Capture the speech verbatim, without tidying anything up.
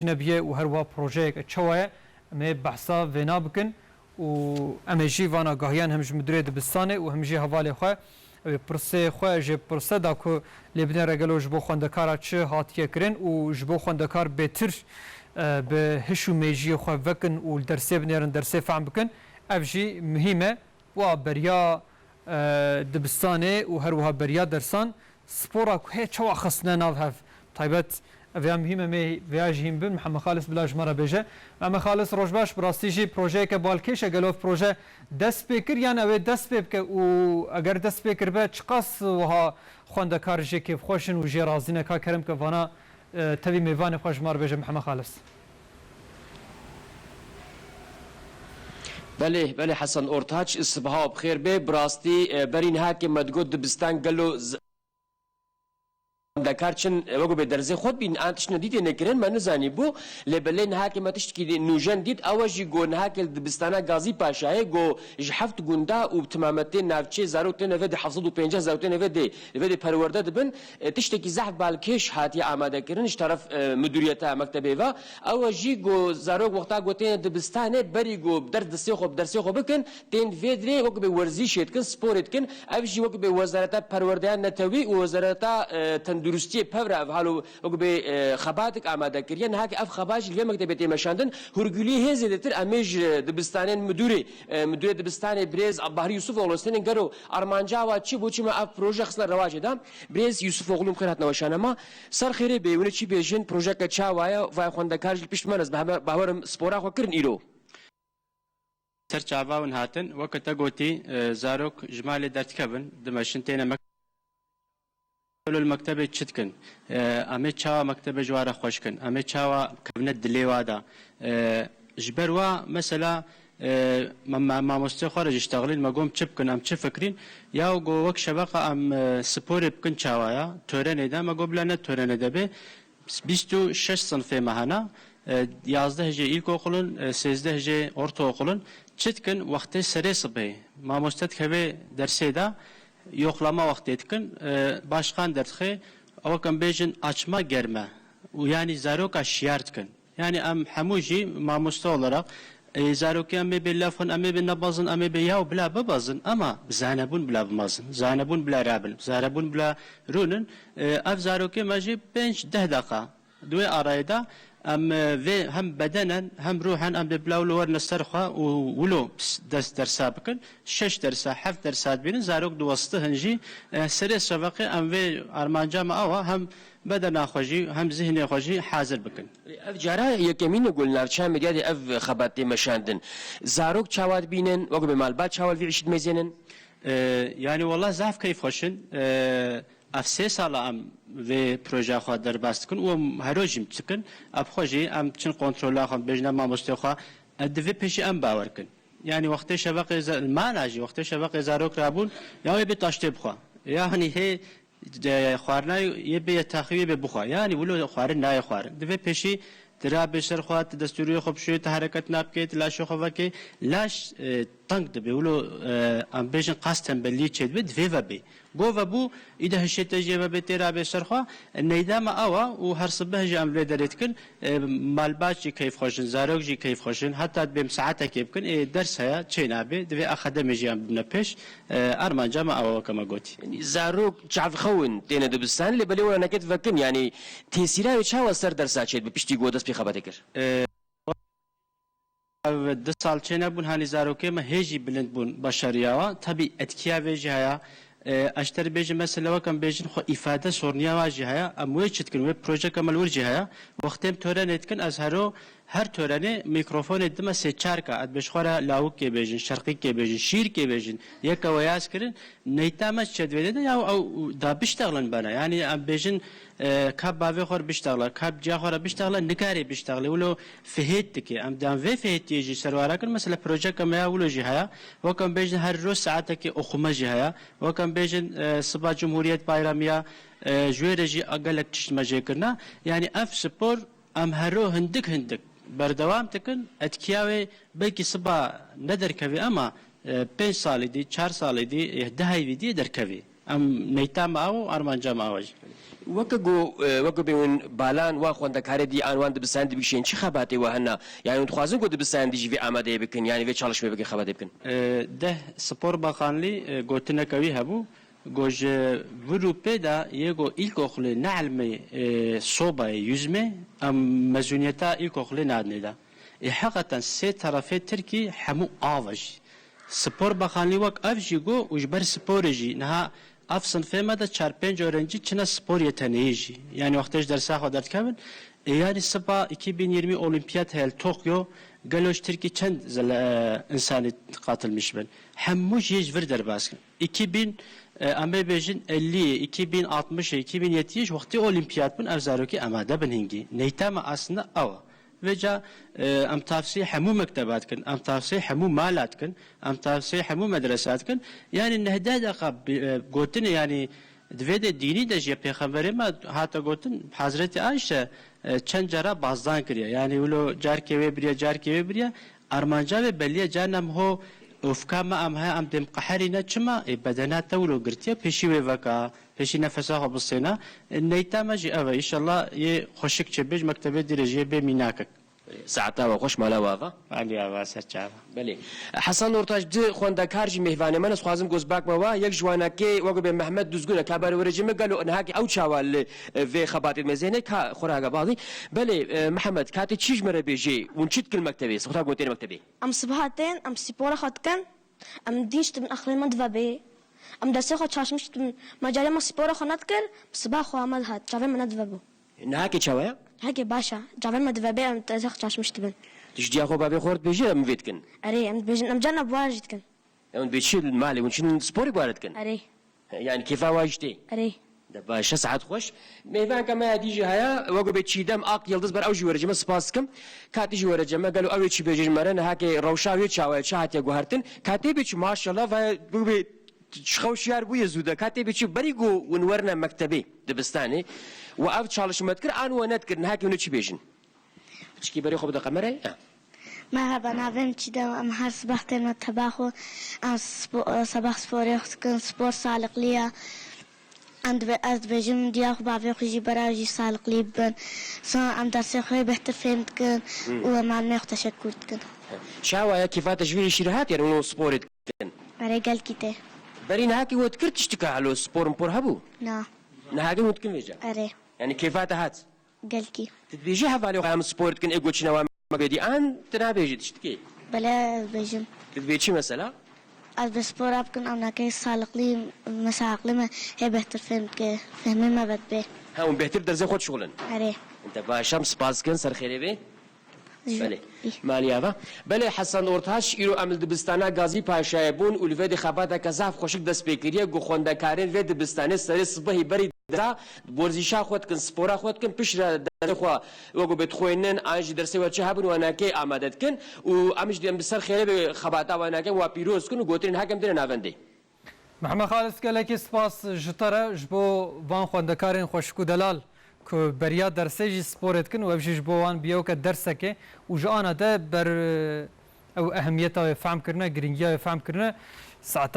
nebiye û her wiha projeyek çawa ye, em ê behsa vêna bikin û em ê jî van agahiyan hem ji müdürê dibistanê û hem jî hevalê xwe, ew ê pirsê xwe jê pirse da ku lê binêre gelo ji bo xwendekara çi hatiye kirin û ji bo xwendekar bêtir, e, bi hiş û mêjiyê xwe vekin û li dersê binêrin, dersê fehm bikin. Ev jî muhîm e. Wa beriya, e, dibistanê û her wiha beriya dersan spora ku heye çawa xistine nav hev. Taybet ev ya muhîm e, em ê vêya jî hîn bin. Mihemed Xalis bila ji me re bêje. Mihemed Xalis, roj baş. Bi rastî jî projeyeke balkêş e. Gelo ev proje dest pê kir, yan ew ê dest pê bike û eger dest pê kiribe, çiqas wiha xwendekar jê kêfxweş in û jê razî ne? Ka kerem ke vana, e, tevî mêvanê xwe ji me re bêje, Mihemed Xalis. Belê, belê Hesen Ortaç, sibeha bi xêr bê. Bi rastî, e, berî niha ke me digot dibistan gelo z-, xwendekar çin, e, wek bê derzê xwe dibîn, an tiştine dîtê nekirin, me nizanî bû. Lê belê niha ke me tiştekî nûjen dît, ew e jî go niha ke li dibistana Gazî Paşayê go ji heft gunda û bi timametê navçê zarok tên vê dê, heft sed û pêncî zarok tên vê dê, li vê dê perwerde dibin. E, tiştekî zehf balkêş hatiye amadekirin ji teref, e, midûriyeta mektebê ve. Ew e jî ku zarok wexta ku têne dibistanê, berî ku ders distê xwe bi dersê xwe bikin, tên vê dirê wek bê werzîşê dikin, sporê dikin. Ev jî wek bê Wezareta Perwerdeya Netewî û Wezareta, e, Tenduristiyê pevra ev halo wek bê, e, xebatik amade kiriye. Niha ki ev xebat jî li vê mektebê tê meşandin. Hûrgulî hê zêdetir em ê ji dibistanên midûrê, e, midûrê dibistanê birêz Bahrî Yusufoglu stênin gero armanca wa çi bû, çima ev proje xistine rewacê de? Birêz Yusufoglu, bi xêr hatina weşana me. Ser xêrê bê, hûn ê çi bêjin, projeke çawa ye, vay xwendekar jî li pişt me ne, ez behme-, bawerim spora xwe kirin îro. Ser çava hûn hatin, weke te gotî, e, zarok ji malê derdikevin, dimeşin têne mek-, li mektebê çi dikin? E, em ê çawa mektebê ji wan re xweş kin? Em ê çawa kevine dilê wa de? E, ji ber wa mesela, e, me, me, mamostê xwe re jî ştexilîn, me got em çi bikin, em çi fikirîn? Ya go wek şeveqa em, e, sporê bikin çawa ya? Törenê de, me got bila ne törenê de bê. Bîst û şeş sinfê me hene, e, yazdeh jê îlkokulin, e, sêzdeh jê ortaokulin. Çi dikin? Wextê serê sibê mamoste dikeve dersê de, yoklama wextê dikin, e, başqan derdixe, ew wek em bêjin açma germe û yanî zaroka şiyar dikin. Yanî em hemû jî mamoste olarak, e, zarokê em ê bê lef xwin, em ê bê nebezin, em ê bê yaw bila bibezin, ama bi zanebûn bila bimezin, zanebûn bila rabin, zanebûn bila rûnin. E, ev zarokê me jî pênc deh deqa di wê arayê de em, e, vê hem bedenen hem ruhen em bê bila wilo werine ser xwe û wilo dest dersa bikin. Şeş dersa, heft dersa dibînin, zarok diwestihin jî, e, serê şeveqê em vê armanca me awa hem bedena xwe jî hem zihnê xwe jî hazir bikin. Ev cara yekemîn e ku li navçeya Midyadê ev xebat tê meşandin. Zarok çawa dibînin, wek bi malbat çawa li vî îşî dimêzênin? E, yanî wela zaf keyfxweş in. E, ev sê sala em vê projeya xwe derbas dikin û em hero jî dikin. Ev xwe jî em çin kontrola xwe, bêjine mamostê xwe, e, di vê pêşî em bawer kin. Yanî wextê şeveqê ze-, mana jî wextê şeveqê zarok rabûn, ya wê bê taştê bixwe. Yanî hê, e, xwarina yê bê yetaxî wê bê bixwe. Yanî wilo xwarin nayê xwarin. Di vê pêşî tu rabê ser xwe, tu destûriyê xwe bişûyê, tu hereket nabikê, tu laşê xwe vekê. Laş, e, teng dibe. Wilo, e, em bêjin qas tembeliyê çêdibe, divê vebê. Go vebû, îde hişê te jê vebê tê rabê ser xwe. Neyda me awa û her sibeh jî em vê derê dikin. E, malbat jî keyfxweş in, zarok jî keyfxweş in. Heta dibêm saetekê bikin, ê ders heye, çê nabê. Divê axedemê jî em bibine pêş. E, armanca me awa weke me gotî. Yanî zarok çavxew in têne dibistan, lê belê were neket vekin. Yanî tesîra wê çawa ser dersa çêdibe piştî ku dest pê xebatê kir? E, Ev du sal çênebûn, hanî zarokê me hê jî bilind bûn başariya wan. Tabî etkiya vê jî heye. E, ez ji te re bêjim, mesela wek em bêjin xwe îfade sorniya wan jî heye. Em wê çi dikin? Wê projeke me li wir jî heye. Wextê em törenê dikin, ez hero her törenê mîkrofonê dime sê çar ka. Ez dibêj xwe re lawikê bêjin, şerqîkê bêjin, şîrkê bêjin. Yeke we yaz kirin, neyta me çi divê de ya ew da biştexlin bena. Yanî em bêjin, e, ka bavê xwe re biştexle, ka ciya xwe re biştexle, nikarê biştexlê. Wilo fihêt dike. Em dê em vê fihêtiyê jî serwara kin. Mesela projeke me ya wilo jî heye. Wek em bêjin her roj saetekê oxume jî heye. Wek em bêjin, e, siba Cumhuriyet Bayramiya, e, ji wê re jî gelek tişt me jê kirine. Yanî ev spor em hero hindik hindik berdewam dikin. Etkiya wê belkî siba nederkevê ama, e, pênc salê dî, çar salê dî, e, deh heyvî dî derkevê. Em neyta me awa û armanca me awa jî. Weke ku, e, weke bê hûn balan wan xwendekarê dî an wan dibistanê dî bikişên, çi xebatê we hene? Yani hûn dixwazin ku dibistanê dî jî vê amadeyê bikin, yani vê çalışmê bikin, xebatê bikin? E, deh Spor Bakanlî, e, gotineke wî hebû, ku ji vir û pê de yê ku îlkoxulê neelmê, e, sobayê, yüzme, em mezuniyeta îlkoxulê nadinê de. Ê heqeten sê terefê Tirkî hemû av e jî. Spor Bakanlî wek ev jî got û ji ber sporê jî niha ev sinfê me de çar pênc öğrenci çine spor yeteneği jî. Yani wextê ji dersa xwe derdikevin, e, yani siba iki bin yirmi olimpiyat heye li Tokyo, gelo ji Tirkî çend zele-, e, insanî qatilmiş bin? Hemû jî yê ji vir derbas kin. İki bin, e, em ê bêjin elli, iki bin altmış, iki bin yetmiş wextê olimpiyat bin ev zarokî amade bin hingî. Neyta me aslında ew e. Vêca, e, em tavsiyê hemû mekteba dikin, em tavsiyê hemû mala dikin, em tavsiyê hemû medresa dikin. Yani nehde deqa bi, e, gotinê, yani di vê de dînî de jî pêxemberê me hate gotin, Hazretî Ayşe, e, çend cara bazdan kiriye. Yani wilo carkê wê biriye, carkê wê biriye. Armanca wê belî ye, carna em ho ufka me em heye, em dê em qeherîne, çima? Ê bedena te wilo girtiye, pêşî wê veka, pêşî nefesa xwe bistêne. E, neyta me jî ev e. Înşallah yê xweşik çêbê, ji mektebê dî re jî yê bê mînakek. Saeta we xweş, mala we ava. Alî ava, ser çava. Belê. Hesan Ortaç, di xwendekar jî mêvanê me ne, dixwazim gozbak me wa, yek ji wanakê wek bê Mehmet Duzgun e, ka berwirêjê me gelo nihakê ew çawa li, e, vê xebatê dimezêne, ka xwe re hege bazî. Belê, e, Mehmet, ka tê çi ji me re bêjê, hûn çi dikin mektebê, xwe ta gotên mektebê? Em sibeha tên, em spora xwe dikin, em dînç dibin, aqilê me divebê. Em dersê xwe çalışmiş dibin. Me carê me spora xwe nedikir, sibeha xwe me dihat, çavê me nedivebû. Nihakê çawa ye? Heke baş e. Çavê me divebê, em teze çalışmiş dibin. Tu ji diya xwe bavê xwe re dibêjî em vê dikin? Erê, em dibêjin, em carna bi wan jî dikin. Em dibê çi malê hûn çin sporê bi wan re dikin? Erê. Yani kêfa wan jî tê? Erê. De baş e, saet xweş. Mêvanka me ya dî jî heye, wek bê Çiğdem Ak Yıldız ber ew jî were cem me, spas dikim. Ka tê jî were cem me, gelo ew ê çi bêje ji me re, nihakê rewşa wê çawa ye, çi hatiye guhertin? Ka tê bê çi maşallah ve wek bê Ji xew şiyar bûye zû de, ka tê bê çi berî ku hûn werine mektebê, dibistanê, we ev çalışme dikir an we nedikir, nihakê hûn ê çi bêjin? Çikî berê xwe bide qemerê. Ha. Merhaba, navê min Çiğdem, em her sibah têne teba xwe, em spo-, sabah sporê xwe dikin, spor sağlıklı ya. Em dibe-, ez dibêjim, diya xwe bavê xwe jî bera jî sağlıklı bin. Sonra em dersê xwe bêhtir fêm dikin Hmm. û em malmê xwe teşekkür dikin. Çawa ye, kêfa te ji vê îşî re hat, yani hûn sporê dikin? Erê, gelkî tê. Berî nihakî we dikir tiştika helo spor mpor hebû? Na. Nihakî hûn dikin vêca? Erê. Yani kêfa te hat? Gelkî. Tu dibêjî hevalê xwe em spor dikin, ê goçîna wan me bêdî an tu nabêjî tiştikê? Bele ez bêjim. Tu dibê çi mesela? Ez bi spora bikin, em nakê sağlıklı, mesela aqilê me hê bêhtir fêm dike, fehmê me vedibê. Ha, hûn bêhtir dersê xwe dişuxulin? Erê. Ente baş, em spas dikin, ser xêrê bê. Belê. Malî ava. Belê, Hesan Ortaç, îro em li dibistana Gazî Paşayê bûn û li vê dî xebateke zaf xweşik dest pê kiriye, ku xwendekarên vê dibistanê serê sibehî berî dera werzîşa xwe dikin, spora xwe dikin, piştre dersê xwe wek bê dixwînin, an jî dersê we çi hebin, we nakê amade dikin û em jî em bi ser xêrê vê xebata we nakê we pîroz dikin û gotinên hekem dine navendê. Mehmet Xalis, gelekî spas ji te re, ji bo van xwendekarên xweşik û delal ku beriya dersê jî sporê dikin û ev jî ji bo wan bûye weke derseke û ji ana de ber, ew ehemiyeta wê fehm kirine, girîngiya wê fehm kirine. Saetan